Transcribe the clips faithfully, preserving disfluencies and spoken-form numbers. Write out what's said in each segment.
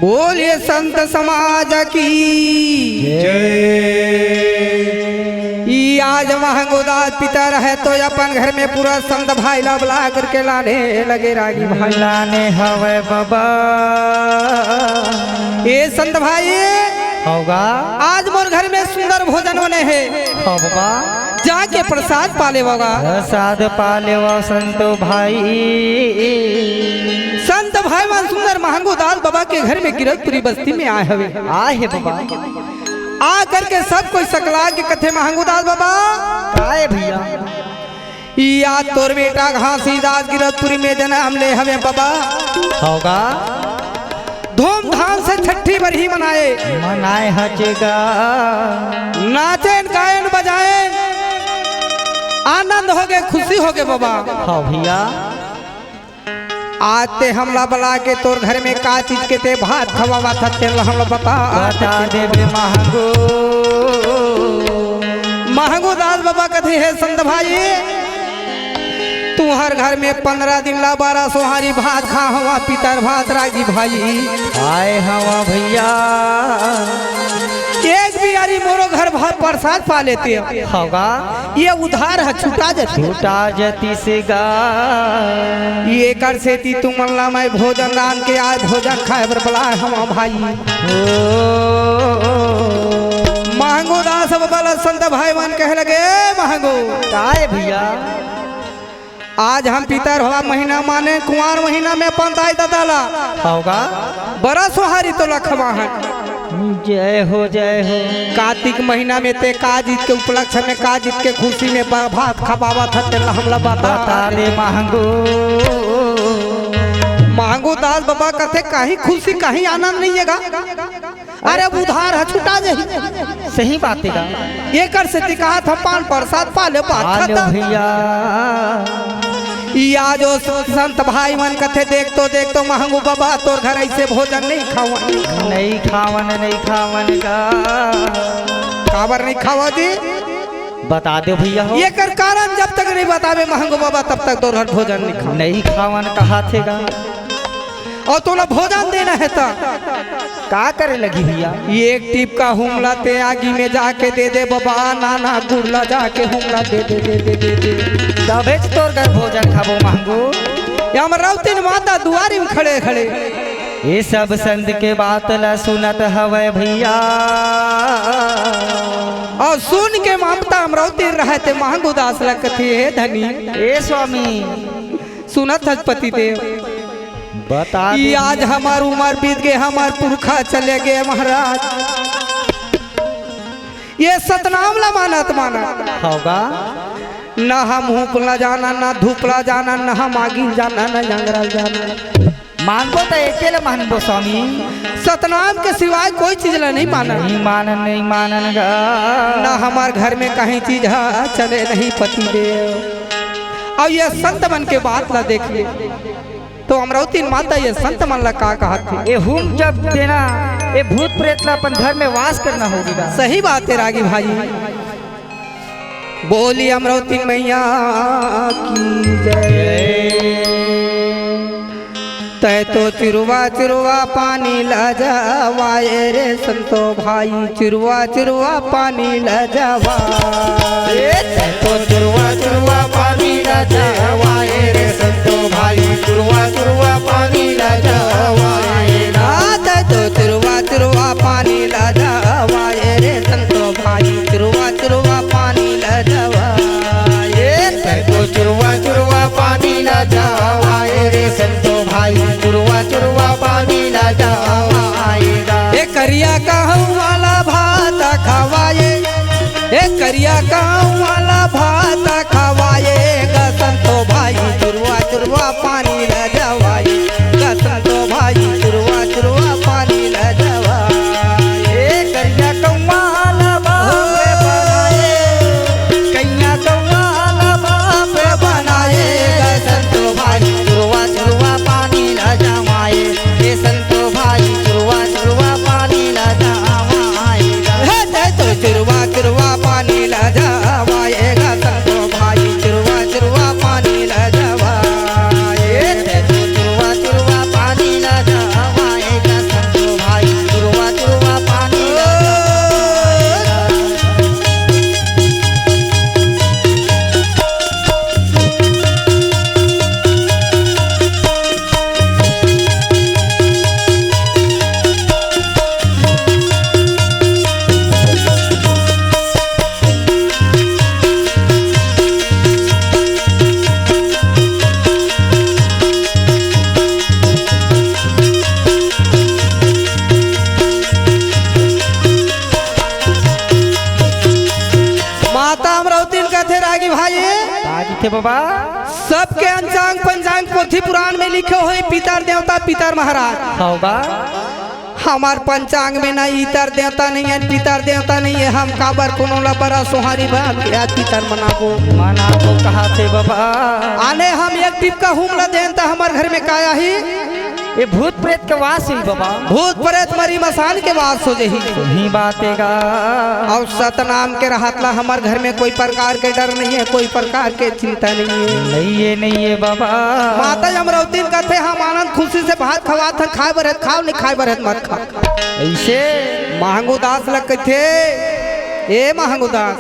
बोलिए संत समाज की। जय। ई आज महंगू दास पितर हे तो अपन घर में पूरा संत भाई ला बुला करके लाने लगे रागी भाई। लाने हवे बाबा। ए संत भाई, होगा। आज मोर घर में सुंदर भोजन बने हे। हो बाबा। जाके प्रसाद पा लेवोगा। प्रसाद पा लेवो संतो भाई। संत भाई मन सुंदर महंगू दास बाबा के घर में गिरधपुरी बस्ती में आए हवे। आए हे बाबा। आ करके सब कोई सकला के कथे, महंगू दास बाबा। आए भैया। या तोर बेटा घासीदास गिरधपुरी में जनम ले हवे बाबा। होगा। धूमधाम से छठी बरही मनाए। मनाए हचेगा। नाचेन, गायन, बजायन, आनंद होगे, खुशी होगे बाबा। हाँ भैया। आज ते हमला बला के तोर घर में का चीज के ते भात खवावत हस, तेला हमला बता। बता देबे महंगू। महंगू दास बाबा कथे, हे संत भाई, तुंहर घर में पंद्रह दिन ला बारह सोहारी भात खा हवा, पितर भात रागी भाई। आए हवा भैया। एक बियारी मोरो घर भात प्रसाद पा लेते। होगा। ये उधार ह छुटा जतिस। छुटा जतिस गा। ये कर सेती तुमन ला मैं भोजन दान के आज भोजन खाए बर बलाए हवा भाई। ओ। महंगू दास बाबा ला संत भाई मन कहे लगे, महंगू। काय भैया? आज हम पितर हवा महीना माने कुंवार महीना में पंताई ददा ला। होगा। बरस सोहारी तोला खवाहन। जय हो, जय हो। कार्तिक महीना में ते का जीत के उपलक्ष्य में, का जीत के खुशी में ब-, भात खवावत हस, तेला हमला बता। बता दे महंगू। महंगू दास बाबा कथे, कहीं खुशी, कहीं आनंद नहीं हे गा। अरे, अब उधार ह छुटा जाही। सही बात हे गा। एकर सेती कहात ह पान प्रसाद पा ले, बात आ लो खतम। भैया। या जो संत भाई मन कथे, देख तो, देख तो महंगू बाबा, तोर घर ऐसे भोजन नहीं खावन। नहीं खावन, नहीं खावन गा। काबर नहीं खावा जी? बता दो भैया हो। एकर कारण जब तक नहीं बताबे महंगू बाबा, तब तक तोर घर भोजन नहीं खावन। नहीं खावन कहाथे गा। अउ तोला भोजन देना हे त का करे लगही भैया? एक टीपका हूम ला ते आगी में जाके दे दे बाबा, नाना गुड़ ला जाके हूम ला दे दे, दे दे, दे दे। तभेच तोर घर भोजन खाबो महंगू। ये हमर रौतिन माता दुआरी में खड़े खड़े। ये सब संत के बात ला सुनत हवय भैया। अउ सुन के ममता अमरौती रहते महंगू दास ला कथे, हे धनी। ए स्वामी। सुनत हस पति देव। बता ई दे। आज हमर उमर बीत गे, हमर पुरखा चले गे महाराज। ये सतनाम ला मानत मानत। होगा। न हम हूप ला जानन, न धूप ला जानन, न हम आगी जानन, न जंगरा जानन। मानबो त एके ला मानबो स्वामी। सतनाम के सिवाय कोई चीज ला नहीं मानन। नहीं मानन, नहीं मानन गा। न हमर घर में कहीं चीज ह चले नहीं पति देव। अउ ये संत मन के बात ला देख ले। तो अमरौतिन माता ये संत मन ला का कहत हे? ए हूम जब देना, ए भूत प्रेत ला अपन घर में वास करना होगी गा। सही बात हे रागी भाई। बोली अमरौतिन मैया की जय। तै तो चुरवा चुरवा पानी ला जावाए रे संतो भाई, चुरवा चुरवा पानी ला जावा। ए, तै तो चुरवा चुरवा पानी ला जावा, ए रे संतो भाई, चुरवा चुरवा पानी ला जावा, ए ना। हाँ, तै तो चुरवा चुरवा पानी ला जावा, ए रे संतो भाई, चुरवा चुरवा पानी ला जावा। ए, तै तो चुरवा चुरवा पानी ला जावा, ए रे संतो भाई, चुरवा चुरवा पानी ला जावा, ए गा। ए करिया कहूँ वाला भात खवाए, ए करिया कहूँ वाला भात खवाए, ग संतो भाई चुरवा चुरवा पानी ला जावाए, ग संतो भाई चुरवा चुरवा पानी ला जावाए। ए करिया कहूँ वाला बाप रे बनाए, करिया कहूँ वाला बाप रे बनाए, ग संतो भाई चुरवा चुरवा पानी ला जावाए, ए संतो भाई चुरवा चुरवा पानी ला जावाए। हे जय तो चुरवा चुरवा पानी ला जावाए, गा संतो भाई चुरवा चुरवा पानी ला जावाए। हे बाबा। सबके अंचांग पंचांग पोथी पुराण में लिखे होही पितर देवता पितर महाराज। हव गा। हमर पंचांग में न इतर देवता नइ हे, पितर देवता नइ हे, हम काबर कोनो ला बरा सोहारी बन के आज पितर मनाबो। मनाबो कहाथे बाबा। आने हम एक टिपका हूम ला देन त हमर घर में का आही? ए भूत प्रेत के वास होही बाबा। भूत प्रेत मरी मसान के वास हो जही। सही बात हे गा। अउ सतनाम के रहत ला हमर घर में कोई प्रकार के डर नइ हे, कोई प्रकार के चिंता नइ हे। नइ हे, नइ हे बाबा। माता अमरौतिन कथे, हम आनंद खुशी से भात खवात हन, खाय बर हे त खाव, नइ खाय बर हे त मत खाव। अइसे? महंगू दास ल कथे, ए महंगू दास,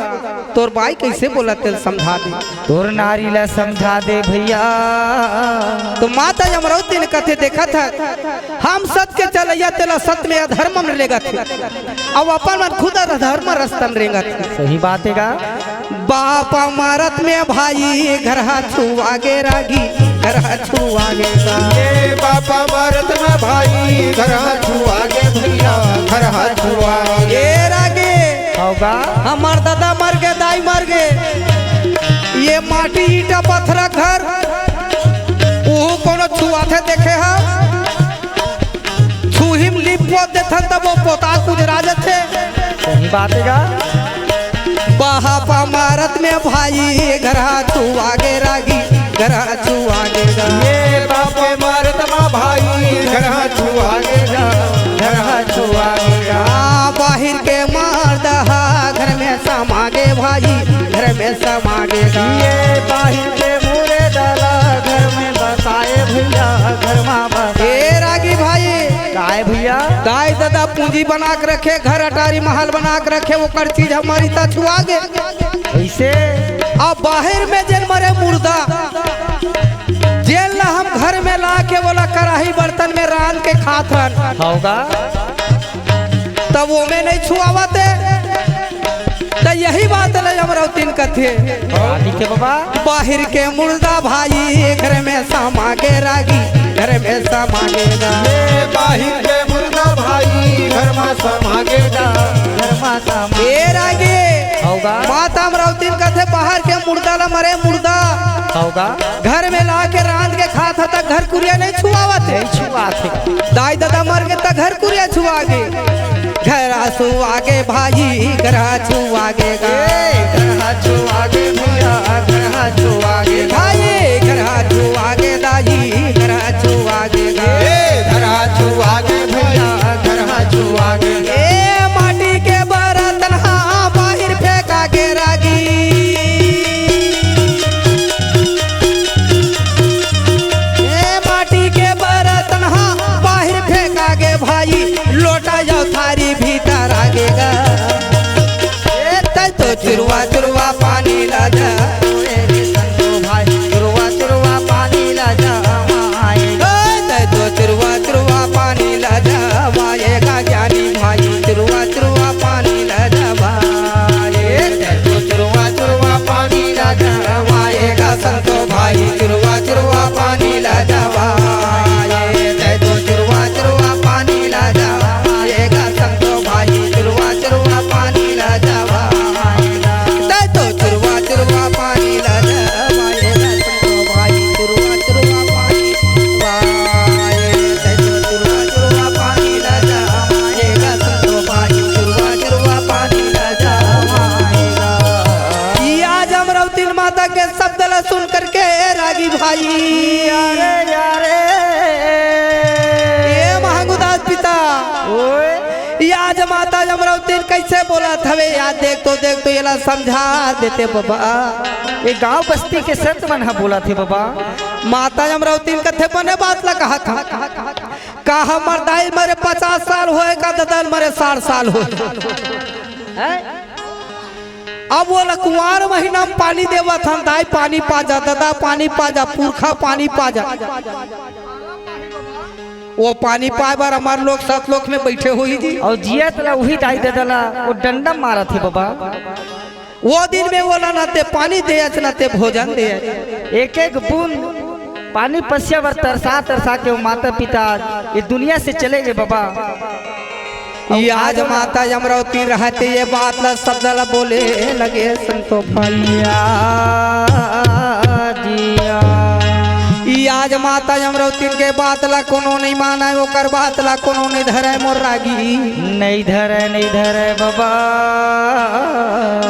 तोर बाई कइसे बोलत तेला समझा दे। तोर नारी ला समझा दे भइया। त माता अमरौतिन कथे, देखत हस, हम सत के चलइया तेला सत में अधर्म में रेंगत हे, अउ अपन मन खुद अधर्म रस्ता में रेंगत हे। सही बात हे गा। बाप अमरत में भाई, घर ह छुआ गे रागी, घर ह छुआ गे गा। ए बाप अमरत में भाई, घर ह छुआ गे भइया, घर ह छुआ गे। ए रागी। हव गा। हमर ददा मर गे, दाई मर गे, ए माटी ईंटा पथरा घर, ओहू कोनो छुआथे देखे हव? छुही म लीप पोत देथन, तब ओ पोता कुजरा जथे। सही बात हे गा। बाप अमरत में भाई, घर ह छुआ गे रागी, घर ह छुआ गे गा। ए बाप अमरत में भाई, घर ह छुआ गे गा, घर ह छुआ गे गा। आ, बाहिर के मरद ह घर में समा गे भाई, घर में समा गे गा। ए बाहिर के मुर्दा ला घर में बसा ए भइया, घर में बसा। ए रागी भाई। काय भइया? दाई ददा पूंजी बना के रखे, घर अटारी महल बना के रखे, ओकर चीज हमर इता छुआ गे। अइसे? अब बाहिर में जेन मरे मुर्दा, जेन ला हम घर में ला के ओला कराही बर्तन में रांध के खात हन। हव गा। तब ओमे नइ छुआवत हे। त यही बात ल अमरौतिन कथे। हाँ, ठीक हे बाबा। बाहिर के मुर्दा भाई, घर में समा गे रागी, घर में समा गे गा। ए बाहिर के मुर्दा भाई, घर में समा गे गा, घर में समा। ए रागी। हव गा। माता अमरौतिन कथे, बाहर के मुर्दा ला मरे मुर्दा। हव गा। घर में ला के रांध के खात ह त घर कुरिया नइ छुआवत हे। नइ छुआत हे। दाई ददा मर गे त घर कुरिया छुआ गे। घर ह छुआ गे भाई, घर ह छुआ गे गा। ए, घर ह छुआ गे भइया, घर ह छुआ गे गा। भाई, घर ह छुआ गे दाई, घर ह छुआ गे गा। ए, घर ह छुआ गे भइया, घर ह छुआ गे गा। ए, माटी के बरतन ह बाहिर फेंका गे रागी। ए माटी के बरतन ह बाहिर फेंका गे भाई, लोटा अउ थारी भीतर आ गे गा। ए तैं तो चुरवा चुरवा पानी ला जा, ए रे संतो भाई, चुरवा चुरवा पानी ला जा, माए। ए तैं तो चुरवा चुरवा पानी ला जा, माए गा ज्ञानी भाई, चुरवा चुरवा पानी ला जा, माए। ए तैं तो चुरवा चुरवा पानी ला जा, माए गा संतो भाई, चुरवा चुरवा पानी ला जा, माए। तैं तो चुरवा चुरवा पानी ला जा, माए गा संतो भाई, चुरवा चुरवा पानी ला जा, माए। तैं तो चुरवा चुरवा पानी ला जा, माए गा संतो भाई, चुरवा चुरवा पानी, माए। तैं तो चुरवा चुरवा पानी ला जा, माए गा संतो भाई, चुरवा चुरवा पानी ला जा, माए गा। ई आज अमरौतिन माता के शब्द ला सुन करके, ए रागी भाई। अरे यारे। ए महंगूदास पिता। ओए। ई आज माता अमरौतिन कइसे बोलत हवे यार, देख तो, देख तो, एला समझा देते बाबा। ए गांव बस्ती के संत मन ह बोलत हे बाबा। माता अमरौतिन कथे बने बात ला कहत हंव। का हमर दाई मरे पचास साल होय, का ददा मरे साठ साल होय। हैं? अब ओला कुंवार महीना में पानी देवत हन, दाई पानी पा जा, ददा पानी पा जा, पुरखा पानी पा जा। ओ पानी पाए बर हमर लोग सतलोक में बइठे होही जी। अउ जियत ला उही दाई ददा ला ओ डंडा मारत हे बाबा। ओ दिन में ओला न ते पानी देयच, न ते भोजन देयच। एक एक बूंद पानी पसिया बर तरसा तरसा के ओ माता पिता ये दुनिया से चले गे बाबा। ई आज माता अमरौतिन रहत हे, ये बात ला शब्द ला बोले लगे संतो भइया। ई आज माता अमरौतिन के बात ला कोनो नइ मानय, ओकर बात ला कोनो नइ धरय मोर रागी। नइ धरय, नइ धरय बाबा।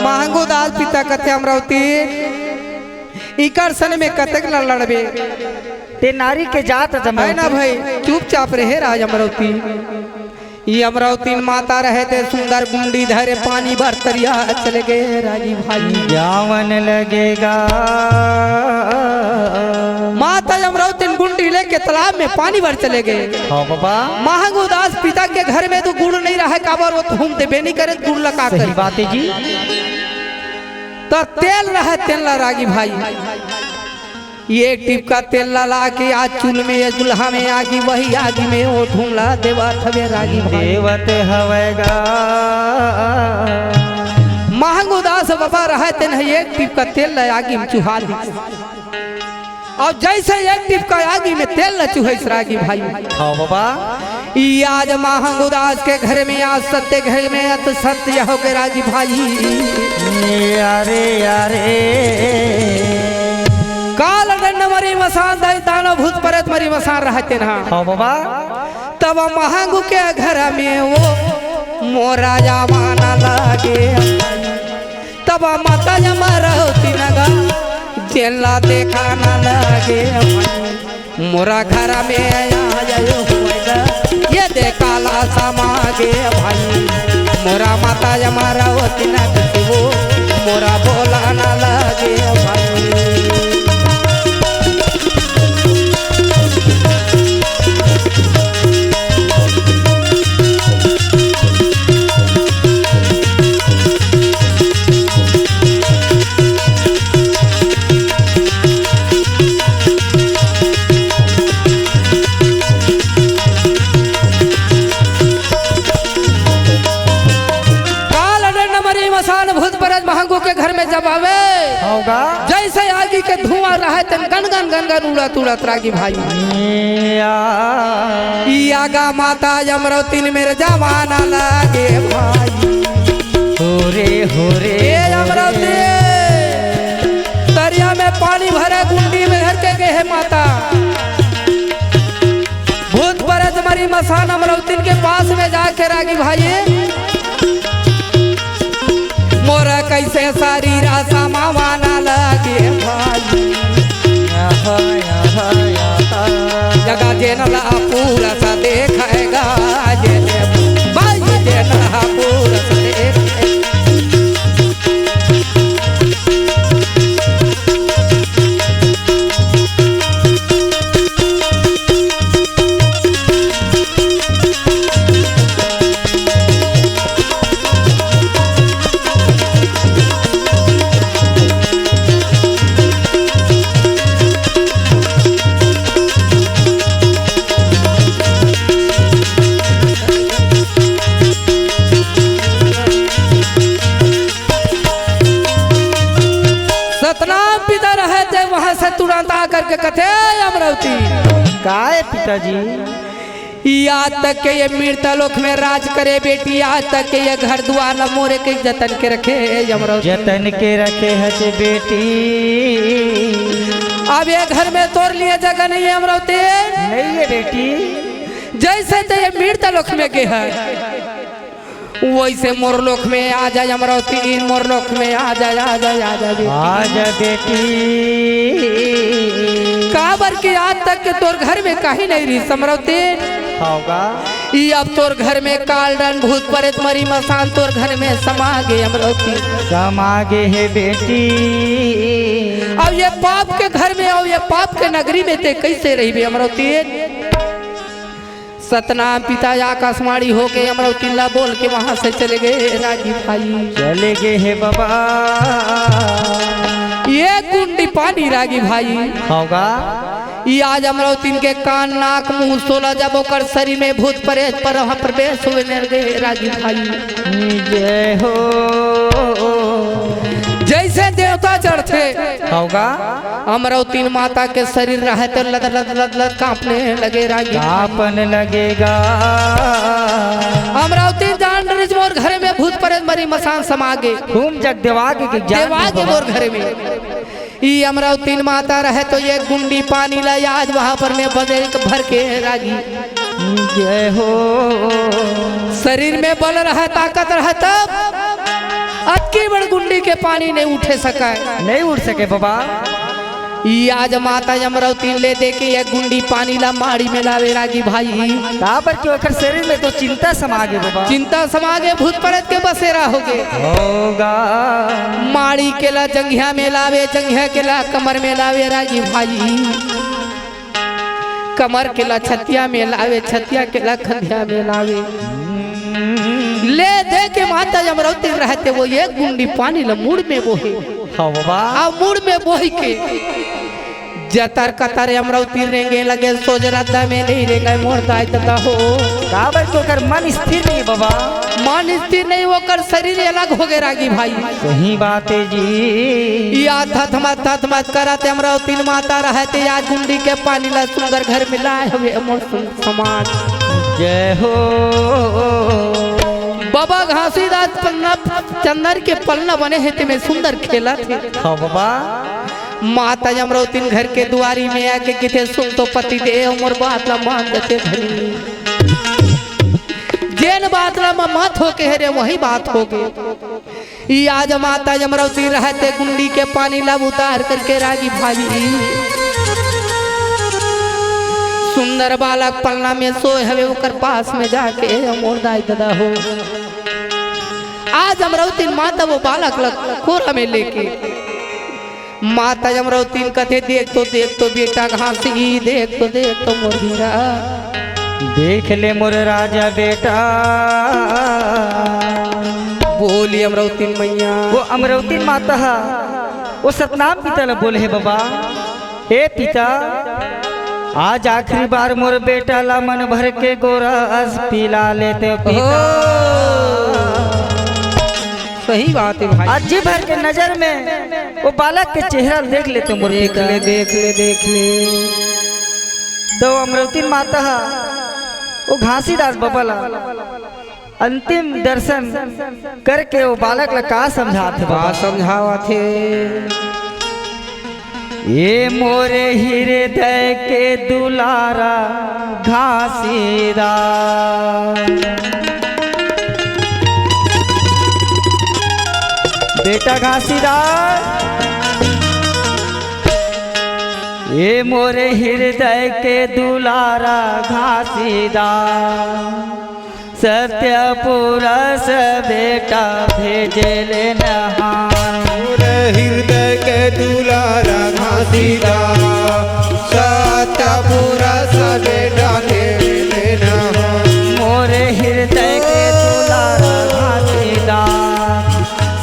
महंगू दास पिता कथे अमरौतिन, इकर सन में कतेक ल लड़बे। ते नारी के जात जम है ना भाई, चुपचाप रहे राज अमरौतिन। ई अमरौतिन माता रहे ते सुंदर गुंडी धरे पानी भर तरिया चले गए रागी भाई। जावन लगेगा। माता अमरौतिन गुंडी लेके तालाब में पानी भर चले गए। हाँ बाबा। महंगू दास पिता के घर में तो गुड़ नहीं रहा, काबर वो तो हम देबे नहीं करे, गुड़ लगा सही कर। बात है जी। तो तेल रहे, तेल ला रागी भाई। एक टिपका तेल ला, ला के आज चूल में, ये चूल्हा में आगी, वही आगी में ओ धुमला देवत हवे रागी भाई। देवत हवेगा। महंगू दास बाबा रहे तेन ह एक टिपका तेल ला आगी में चुहा दी। और जैसे एक टिपका आगी में तेल ला चुहैस रागी भाई। हाँ बाबा। ई आज महंगू दास के घर में, आज सत्य घर में अत सत्य हो के रागी भाई। यारे, यारे। काल दंड मरी मसान, दाई दानव भूत प्रेत मरी मसान रहते ना। हाँ बाबा। तब महंगू के घर में वो मोरा जमाना लगे। तब माता अमरौतिन गा, जेला देखाना लगे। मोरा घर में आ जायो होएगा, ये दे काला समागे भाई। मोरा माता अमरौतिन के वो, मोरा बोलाना लगे भाई। काल दंड मरी मसान भूत प्रेत महंगू के घर में जब आवे, होगा। जैसे आगी के धुआं रहे, तेन गन गन गन गन उड़त उड़त रागी भाई। या। ई आगा माता अमरौतिन मेरे जमाना लगे भाई। हो रे, हो रे, ए हो रे। अमरौतिन, तरिया में पानी भरे, गुंडी में धर के गए है माता। भूत प्रेत मरी मसान अमरौतिन के पास में जाके रागी भाई, मोरा कैसे शरीर समावाना लगे भाई। जगा जेन ला पूरा सा देखेगा, जेन भाई जेन ला पूरा सा देखेगा। सतनाम पिता रहे ते वहां से तुरंत आकर के कथे, "अमरौतिन।" काय पिताजी? आज तक के ये मृत्यु लोक में राज करे बेटी, आज तक के ये घर दुआर ला मोरे के जतन के रखे हे अमरौतिन। जतन के रखे हस बेटी। अब ये घर में तोर लिए जगह नहीं है अमरौतिन। नहीं है बेटी। जैसे ते ये मृत्यु लोक में गे हे, वैसे मोर लोक में आ जा अमरौतिन, मोर लोक में आ जा, आ जा, आ जा बेटी। आ जा बेटी। काबर के आज तक के तोर घर में कहीं नहीं रही अमरौतिन। होगा। ई अब तोर घर में काल दंड भूत प्रेत मरी मसान तोर घर में समा गे अमरौतिन। समा गे हे बेटी। अब ये पाप के घर में, अब ये पाप के नगरी में ते कैसे रहिबे अमरौतिन? सतनाम पिता आकाशवाणी होके अमरौतिन ला बोल के वहां से चले गए रागी भाई। चले गए हे बाबा। ये गुंडी पानी रागी भाई। होगा। ई आज अमरौतिन के कान, नाक, मुंह सोला, जब ओकर शरीर में भूत प्रेत पर वहां प्रवेश हुए नर गए रागी भाई। जय हो। जैसे देवता चढ़ते। होगा। अमरौतिन माता के शरीर रहे तो लद लद लद लद कांपने लगे रागी। कांपने लगेगा। अमरौतिन जान डरिस मोर घर में भूत प्रेत मरी मसान समा गे। घूम जग देवागे के जान देवागे बाबा। मोर घर में। ई अमरावतीन माता रहे तो एक गुंडी पानी ला आज वहां पर में बदल के भर के रागी। जय हो। शरीर में बल रहे, ताकत रहे, तब अतकी बड़ गुंडी के पानी नहीं उठे सके। नहीं उठ सके बाबा। ई आज माता अमरावतीन ले दे के एक गुंडी पानी ला माड़ी में लावे रागी भाई। काबर कि ओकर शरीर में तो चिंता समा गे बाबा। चिंता समा गे, भूत प्रेत के बसेरा हो गे। होगा। माड़ी के ला जंघिया में लावे, जंघिया के ला कमर में लावे रागी भाई। कमर के ला छतिया में लावे, छतिया के ला खंधिया में लावे। ले दे के माता अमरावतीन रहे ते वो एक गुंडी पानी ला मुड़ में बोहे। हाँ बाबा। आ मुड़ में बोही के जतर कतर अमरावतीन रेंगे लगे, सोझ रद्दा में नहीं रेंगे मोर दाई ददा हो। काबर कि ओकर मन स्थिर नहीं बाबा। मन स्थिर नहीं, ओकर शरीर अलग हो गे रागी भाई। सही बात है जी। या थथमत थथमत करत अमरावतीन माता रहे ते या गुंडी के पानी ला सुंदर घर में लाए हवे मोर सुन समाज। जय हो। बाबा घासीदास पन्ना, चंदन के पलना बने हे, तेमे सुंदर खेलत हे। हाँ बाबा। माता अमरावतीन घर के दुआरी में आके किथे, "सुन तो पति देव, मोर बात ला मान देते धनी। जेन बात ला मैं मत हो कहे रे, वही बात हो गे।" ई आज माता अमरावतीन रहे ते गुंडी के पानी ला उतार करके रागी भाई, सुंदर बालक पलना में सोए हवे, ओकर पास में जाके मोर दाई ददा हो। आज अमरावतीन माता वो बालक ला कोरा में लेके माता अमरावतीन कथे, "देख तो, देख तो बेटा घासी, देख तो, देख तो मोर हीरा।" देख ले मोर राजा बेटा। बोली अमरावतीन मैया। वो अमरावतीन माता हा, वो सतनाम पिता ला बोले हे बाबा, "हे पिता, आज आखिरी बार मोर बेटा ला मन भर के गोरस पिला लेते पिता।" सही बात है भाई। आज जी भर के नजर में वो बालक के चेहरा देख लेते मोर देख पिता। ले, देख ले, देख ले। तो अमरावतीन माता हा, वो घासीदास बाबा ला अंतिम दर्शन करके वो बालक ला का समझात हे का बाबा? समझावत हे? ए मोरे हृदय के दुलारा घासीदास। बेटा घासीदास, ए मोरे हृदय के दुलारा घासीदास, सत्य पुरस बेटा भेजे ले नहान। मोर हृदय के दुलारा घासीदास, सत्य पुरस बेटा भेजे ले नहान। मोर हृदय के दुलारा घासीदास,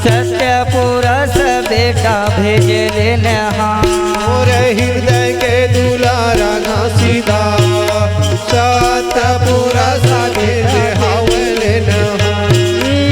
सत्य पुरस बेटा भेजे ले नहान। मोर हृदय के दुलारा घासीदास, सत्य पुरस भेजे हवे ले नहान।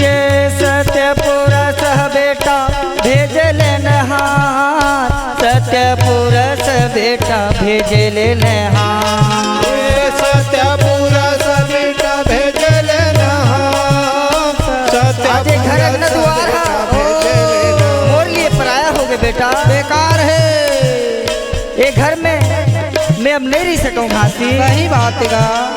ये सत्य पुरस बेटा भेजे ले नहान, सत्य पुरस बेटा भेजे ले नहान। ए सत्य पुरस बेटा भेजे ले नहान। सत्य आज ये घर पुरस अंगना दुआर बेटा हा, भेजे ले नहान। मोर लिए पराया हो गे बेटा। बेकार हे। ये घर में मैं अब नहीं रह सकूं घासी। सही बात हे गा।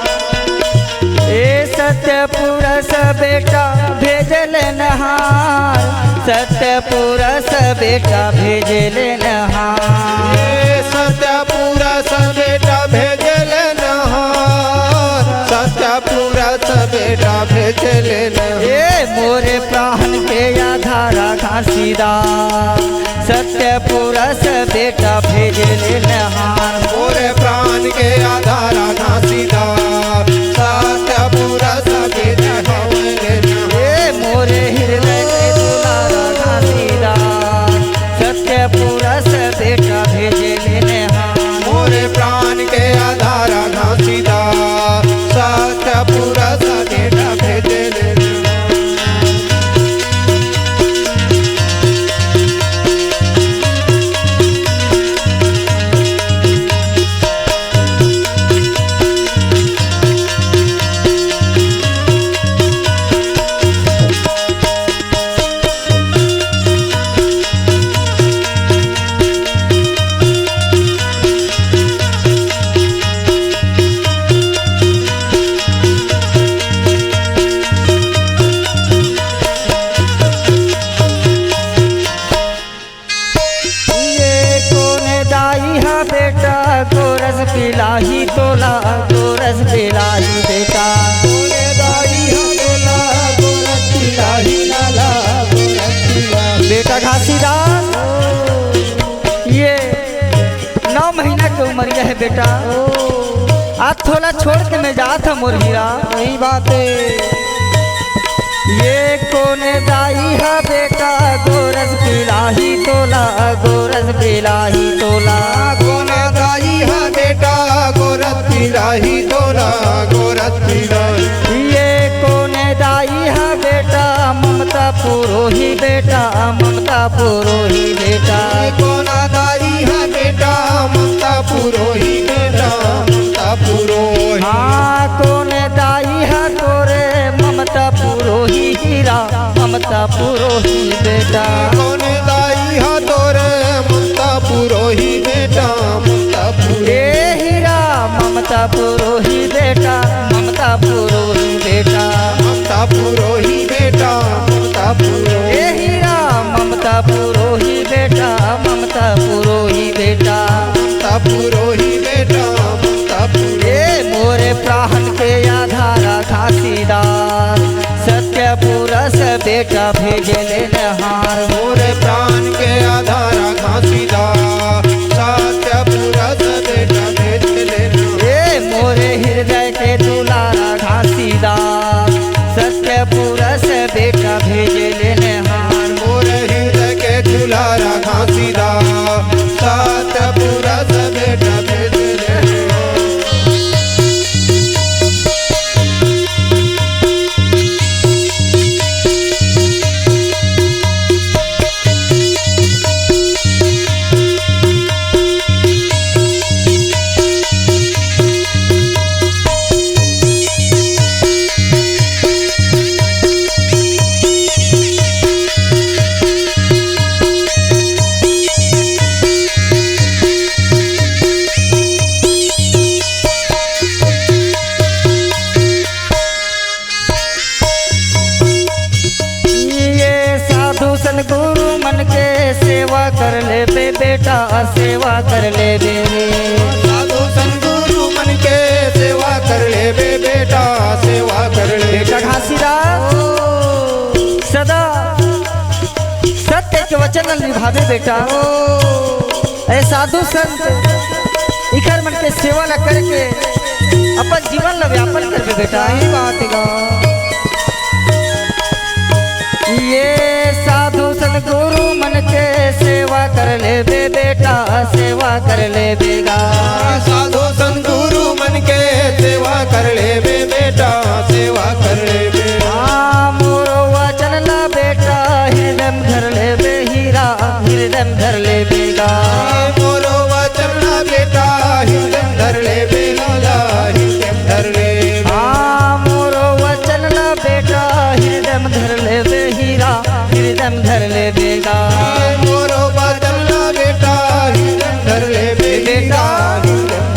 ए सत्य पुरस बेटा भेजे ले नहान, सत्य पुरस बेटा भेजे ले नहान। ए सत्य पुरस बेटा भेजे ले नहान, सत्य पुरस बेटा भेजे ले नहान। ए मोरे प्राण के आधारा घासीदास, सत्य पुरस बेटा भेजे ले नहान। मोरे प्राण के आधारा घासीदास, सत्य पुरस भेजे हवे ले नहान। ए मोरे हृदय के दुलारा घासीदास, सत्य पुरस बेटा भेजे ले नहान। मोरे प्राण के आधारा घासीदास, सत्य पुरस बेटा भेजे ले नहान। गोरस पिलाही बेटा। बेटा घासीदास, ये नौ महीना के उमरिया हे बेटा। आज तोला छोड़ के मैं जात हँव मोर हीरा। सही बात हे। ये कोन दाई ह बेटा, गोरस पिलाही तोला, गोरस पिलाही तोला। कोन दाई ह बेटा, गोरस पिलाही तोला, गोरस पिलाही। ये कोन दाई ह बेटा, ममता पुरोही बेटा, ममता पुरोही बेटा। कोन दाई ह बेटा, ममता पुरोही बेटा, ममता पुरोही। हाँ, कोन दाई ह तोरे, ममता पुरोही हीरा, ममता पुरोही बेटा। कोन दाई ह तोरे, ममता पुरोही बेटा, ममता पुरोही। ए हीरा, ममता पुरोही बेटा, ममता पुरोही बेटा। ममता पुरोही बेटा, ममता पुरोही। ए हीरा, ममता पुरोही बेटा, ममता पुरोही बेटा। ममता पुरोही बेटा, ममता पुरोही। ए मोरे प्राण के आधार घासीदास, सत्य पुरुष बेटा भेजले नहार। मोरे प्राण के आधार घासीदास, सत्य पुरुष बेटा भेजले नहार। ए मोरे हृदय के दुलारा घासीदास, सत्य पुरुष बेटा भेजले नहार। मोरे हृदय के दुलारा घासीदास, सत्य पुरुष बेटा भेजले नहार। ये साधु संत गुरु मन के सेवा कर लेबे बेटा, सेवा कर लेबे। साधु संत गुरु मन के सेवा कर लेबे बेटा, सेवा कर लेबे। बेटा घासीदास, सदा सत्य के वचन ल निभाबे बेटा। ए साधु संत, इखर मन के सेवा ला करके अपन जीवन ला व्यापन करबे बेटा। सही बात हे गा। ये साधु संत गुरु मन के सेवा कर लेबे बेटा, सेवा कर लेबे गा। साधु संत गुरु मन के सेवा कर लेबे बेटा, सेवा कर लेबे। हाँ, मोरो वचन ला बेटा, हृदय में धर लेबे हीरा, हृदय में धर लेबे गा। मोरो वचन ला बेटा, हृदय में धर लेबे लाला, हृदय में धर लेबे। हाँ, मोरो वचन ला बेटा, हृदय में धर लेबे हीरा, हृदय में धर लेबे गा। मोरो वचन ला बेटा, हृदय में धर लेबे बेटा। हीरा, हृदय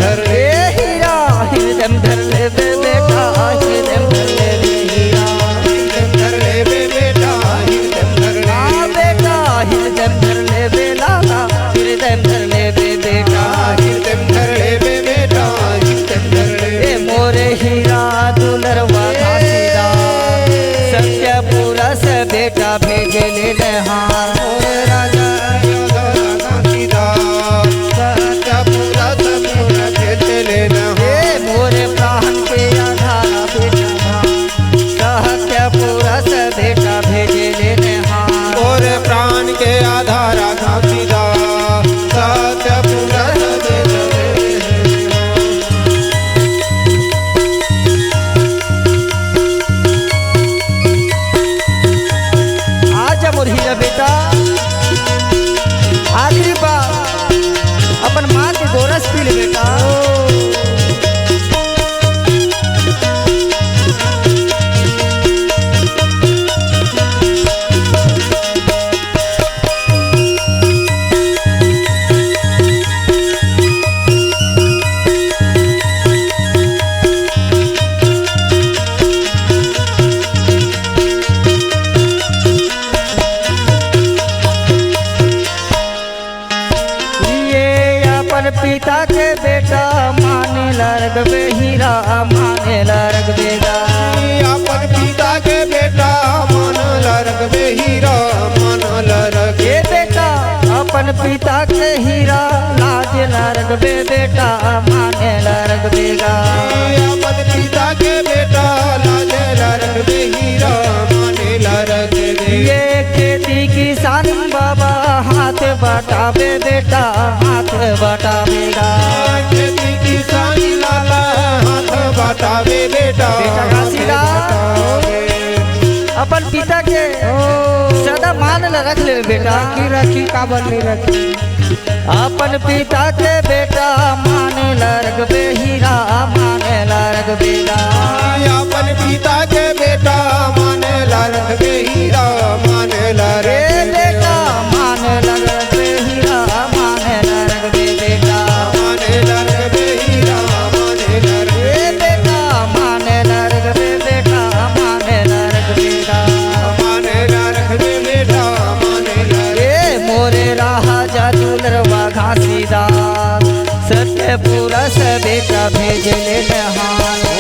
माने ला रखबे गा। अपन पिता के बेटा मान ला रखबे हीरा, मान ला रखबे। ए बेटा, अपन पिता के हीरा, लाज ला रखबे बेटा, माने ला रखबे गा। अपन पिता के बेटा, लाज ला रखबे हीरा, माने ला रखबे। ये खेती किसान बाबा, हाथ बटाबे बेटा, हाथ बटाबे गा। खेती किसान लाला, हाथ बटाबे बेटा, बेटा हाथ घासीदास, बटाबे। अपन पिता के ओ। सदा मान ल रख ले बेटा। रखी, रखी, काबर नहीं रखी? अपन पिता के बेटा, मान ला रखबे हीरा, मान ला रखबे गा। अपन पिता के बेटा, मान ला रखबे हीरा, मान ला ए रखबे। बेटा, मान ला रखबे हीरा, मान ला रखबे बेटा। मान ला रखबे हीरा, मान ला रखबे। ए बेटा, मान ला रखबे बेटा, मान ला रखबे गा। मान ला रखबे बेटा, मान ला रखबे। ए मोरे राजा दुलरवा घासीदास, सत्य पुरुष बेटा भेजले नहान।